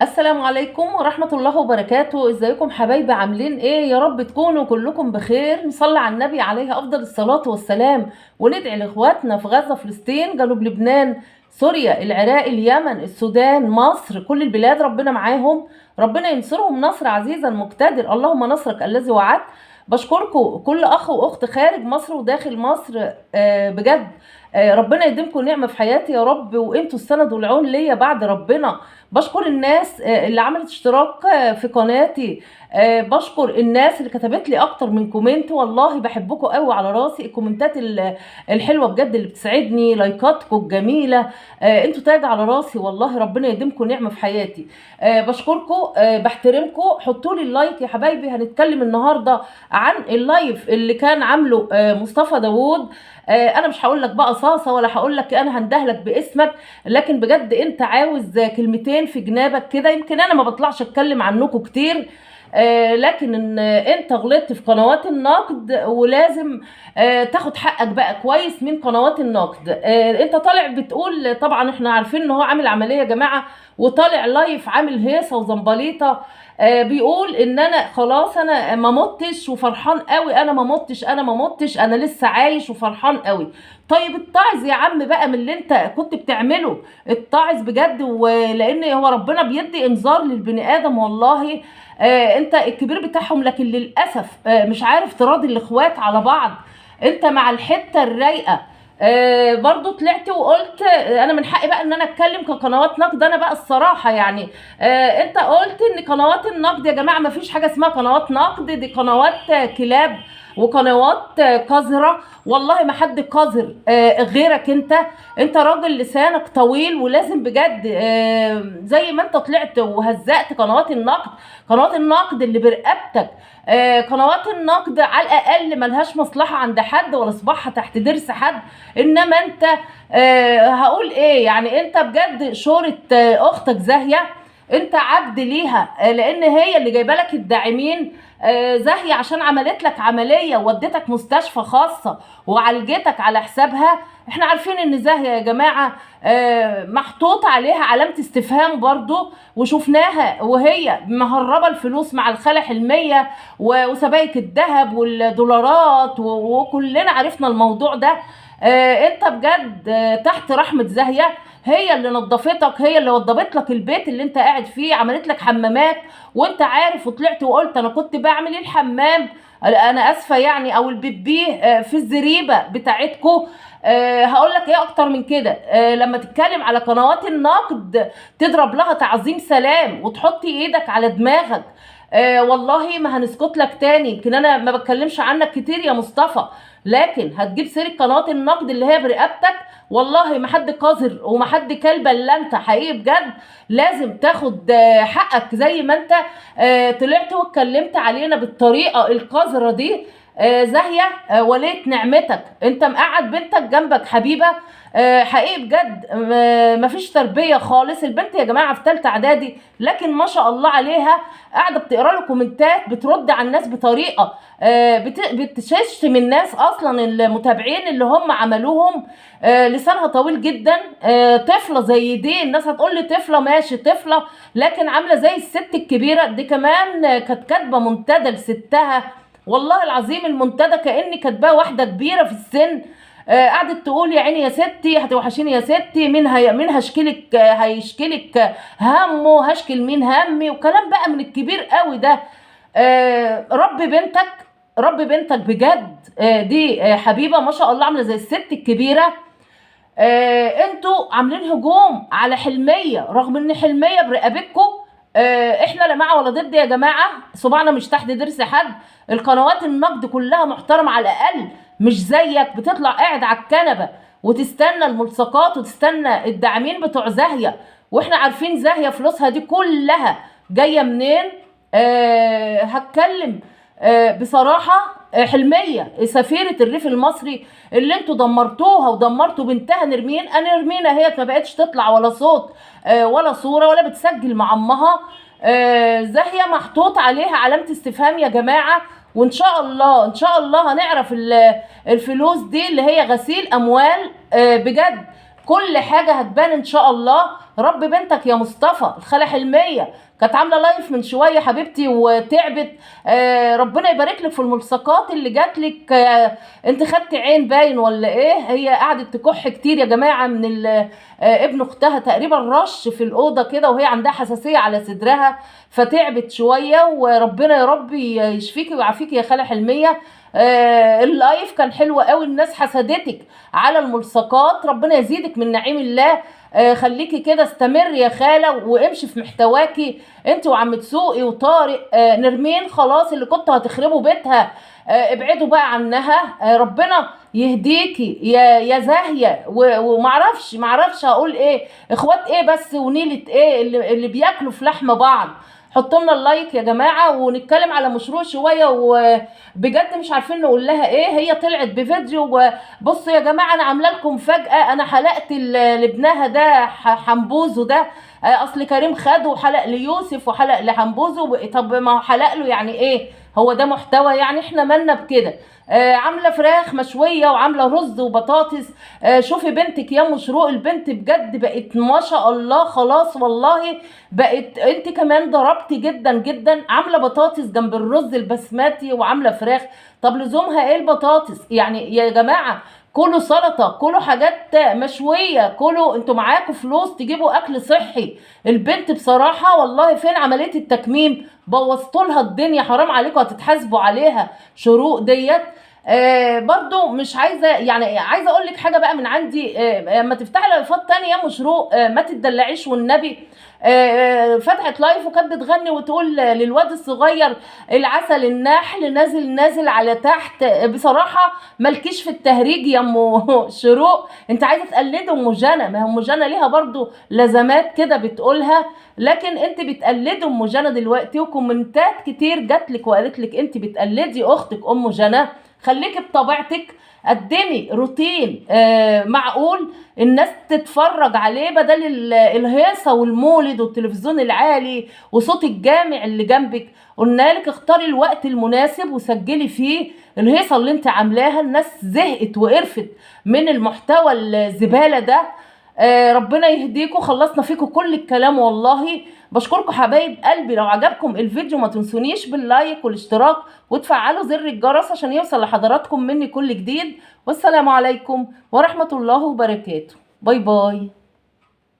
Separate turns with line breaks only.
السلام عليكم ورحمة الله وبركاته. ازيكم حبايبي؟ عاملين ايه؟ يا رب تكونوا كلكم بخير. نصلي على النبي عليه افضل الصلاة والسلام، وندعي لاخواتنا في غزة، فلسطين، جنوب لبنان، سوريا، العراق، اليمن، السودان، مصر، كل البلاد ربنا معاهم، ربنا ينصرهم نصر عزيزا مقتدر. اللهم نصرك الذي وعدت. بشكركم كل اخ واخت خارج مصر وداخل مصر، بجد ربنا يديمكم نعمة في حياتي يا رب، وانتوا السند والعون ليا بعد ربنا. بشكر الناس اللي عملت اشتراك في قناتي، بشكر الناس اللي كتبت لي اكتر من comment، والله بحبكم قوي على راسي. الكومنتات الحلوة بجد اللي بتسعدني، لايكاتكم الجميلة، انتوا تاج على راسي والله، ربنا يديمكم نعمه في حياتي. بشكركم، بحترمكم. حطوا لي ال like يا حبايبي. هنتكلم النهارده عن ال live اللي كان عامله مصطفى داوود. انا مش هقول لك بقى صاصه ولا هقول لك انا هندهلك باسمك، لكن بجد انت عاوز كلمتين في جنابك كده. يمكن انا ما بطلعش اتكلم عنكم كتير، لكن ان انت غلطت في قنوات النقد، ولازم تاخد حقك بقى كويس من قنوات النقد. انت طالع بتقول، طبعا احنا عارفين ان هو عامل عملية يا جماعة، وطالع live عامل هيصه وزنبليطه، بيقول ان انا خلاص انا ما متش وفرحان قوي، انا ما متش، انا ما متش، انا لسه عايش وفرحان قوي. طيب اتعظ يا عم بقى من اللي انت كنت بتعمله، اتعظ بجد، ولان هو ربنا بيدي انذار للبني ادم والله. انت الكبير بتاعهم، لكن للاسف مش عارف تراضي الاخوات على بعض، انت مع الحتة الرايقه. برضو طلعت وقلت انا من حقي بقى ان انا اتكلم كقنوات نقد. انا بقى الصراحة يعني انت قلت ان قنوات النقد يا جماعة ما فيش حاجة اسمها قنوات نقد، دي قنوات كلاب وقنوات قذرة. والله ما حد قذر غيرك انت، انت راجل لسانك طويل، ولازم بجد زي ما انت طلعت وهزقت قنوات النقد، قنوات النقد اللي برقبتك، قنوات النقد على الاقل ملهاش مصلحة عند حد ولا صباعها تحت ضرس حد، انما انت هقول ايه يعني، انت بجد شورة اختك زاهيه، انت عبد ليها، لان هي اللي جايبه لك الداعمين. زاهيه عشان عملت لك عملية وودتك مستشفى خاصة وعالجتك على حسابها. احنا عارفين ان زاهيه يا جماعة محطوط عليها علامة استفهام برضو، وشفناها وهي مهربه الفلوس مع الخالة حلميه وسبائك الذهب والدولارات، وكلنا عرفنا الموضوع ده. انت بجد تحت رحمه زاهيه، هي اللي نظفتك، هي اللي وضبت لك البيت اللي انت قاعد فيه، عملت لك حمامات وانت عارف، وطلعت وقلت انا كنت بعمل الحمام، انا اسفه يعني، او البيبيه في الزريبه بتاعتكو. هقول لك ايه اكتر من كده؟ لما تتكلم على قنوات النقد تضرب لها تعظيم سلام وتحط ايدك على دماغك. والله ما هنسكت لك تاني. يمكن انا ما بتكلمش عنك كتير يا مصطفى، لكن هتجيب سيره قنوات النقد اللي هي برقبتك، والله ما حد قذر وما حد كلب الا انت. حقيقي بجد لازم تاخد حقك زي ما انت طلعت واتكلمت علينا بالطريقة القذرة دي. زاهيه، وليت نعمتك، انت مقعد بنتك جنبك حبيبه. حقيقي بجد مفيش تربيه خالص. البنت يا جماعة في ثالثة اعدادي، لكن ما شاء الله عليها قاعدة بتقرا له كومنتات، بترد على الناس بطريقة بتشتم الناس اصلا، المتابعين اللي هم عملوهم. لسانها طويل جدا. طفله زي دي الناس هتقول لي طفله، ماشي طفله، لكن عامله زي الست الكبيرة دي. كمان كانت كاتبه منتدى لستها، والله العظيم المنتدى كأني كاتباه واحدة كبيرة في السن. قعدت تقول يا عيني يا ستي، هتوحشيني يا ستي، مين هي مين هشكلك، هيشكلك همه، هشكل مين همي، وكلام بقى من الكبير قوي ده. ربي بنتك، ربي بنتك بجد. دي حبيبه ما شاء الله عامله زي الست الكبيرة. انتوا عاملين هجوم على حلميه، رغم ان حلميه برقبتكم. احنا لا مع ولا ضد يا جماعة، صباعنا مش تحت ضرس حد. القنوات النقد كلها محترمه على الاقل، مش زيك بتطلع قاعد على الكنبة وتستنى الملصقات وتستنى الداعمين بتوع زاهيه، واحنا عارفين زاهيه فلوسها دي كلها جاية منين. هتكلم بصراحة، حلميه سفيره الريف المصري اللي انتوا دمرتوها ودمرتوا بنتها نرمين. انا نرمين اهي ما بقتش تطلع ولا صوت ولا صوره ولا بتسجل مع امها. زاهيه محطوط عليها علامة استفهام يا جماعة، وان شاء الله ان شاء الله هنعرف الفلوس دي اللي هي غسيل اموال. بجد كل حاجة هتبان ان شاء الله. رب بنتك يا مصطفى. الخالة حلميه كانت عامله live من شوية حبيبتي وتعبت، ربنا يبارك لك في الملصقات اللي جات لك. انت خدتي عين باين ولا ايه؟ هي قعدت تكح كتير يا جماعة من ابن اختها تقريبا رش في الاوضة كده، وهي عندها حساسية على صدرها فتعبت شوية. وربنا يا رب يشفيكي ويعافيكي يا خاله حلميه. ال live كان حلو قوي، الناس حسدتك على الملصقات، ربنا يزيدك من نعيم الله. خليكي كده، استمر يا خاله وامشي في محتواكي انت وعم تسوقي وطارق. نرمين خلاص اللي كنتوا هتخربوا بيتها، ابعدوا بقى عنها. ربنا يهديكي يا زاهيه. ومعرفش معرفش هقول ايه، اخوات ايه بس ونيله ايه اللي بياكلوا في لحم بعض. حطوا لنا ال like يا جماعة ونتكلم على مشروع شوية، وبجد مش عارفين نقول لها ايه. هي طلعت بفيديو، بصوا يا جماعة انا عامله لكم فجاة، انا حلقت لابنها ده حنبوزو ده، اصل كريم خده وحلق ليوسف وحلق لحنبوزو. طب ما حلق له يعني ايه؟ هو ده محتوى يعني؟ احنا مالنا بكده؟ عامله فراخ مشوية وعامله رز وبطاطس. شوفي بنتك يا مشروق، البنت بجد بقت ما شاء الله خلاص والله، بقت انت كمان ضربتي جدا جدا. عامله بطاطس جنب الرز البسمتي وعامله فراخ، طب لزومها ايه البطاطس يعني يا جماعة؟ كلوا سلطة، كلوا حاجات مشوية، كلوا، انتوا معاكوا فلوس تجيبوا اكل صحي. البنت بصراحة والله فين عملية التكميم؟ بوظتوا لها الدنيا، حرام عليكم، هتتحاسبوا عليها شروق ديت. برضو مش عايزه يعني، عايزه اقول لك حاجة بقى من عندي، اما تفتحي لايفات تانية يا مشروق، ما تدلعيش والنبي. فتحت live وكانت بتغني وتقول للواد الصغير العسل النحل نازل نازل على تحت. بصراحة مالكيش في التهريج يا ام شروق، انت عايزه تقلدي ام جنى، ما هي ام جنى ليها برضو لزمات كده بتقولها، لكن انت بتقلدي ام جنى دلوقتي، وكومنتات كتير جاتلك وقالت لك انت بتقلدي اختك ام جنى. خليكي بطبيعتك، قدمي روتين معقول الناس تتفرج عليه، بدل الهيصه والمولد والتلفزيون العالي وصوت الجامع اللي جنبك. قلنا لك اختاري الوقت المناسب وسجلي فيه الهيصه اللي انت عاملاها. الناس زهقت وقرفت من المحتوى الزبالة ده. ربنا يهديكم، خلصنا فيكم كل الكلام والله. بشكركم حبايب قلبي، لو عجبكم الفيديو ما تنسونيش بال like والاشتراك وتفعلوا زر الجرس عشان يوصل لحضراتكم مني كل جديد. والسلام عليكم ورحمة الله وبركاته. bye bye.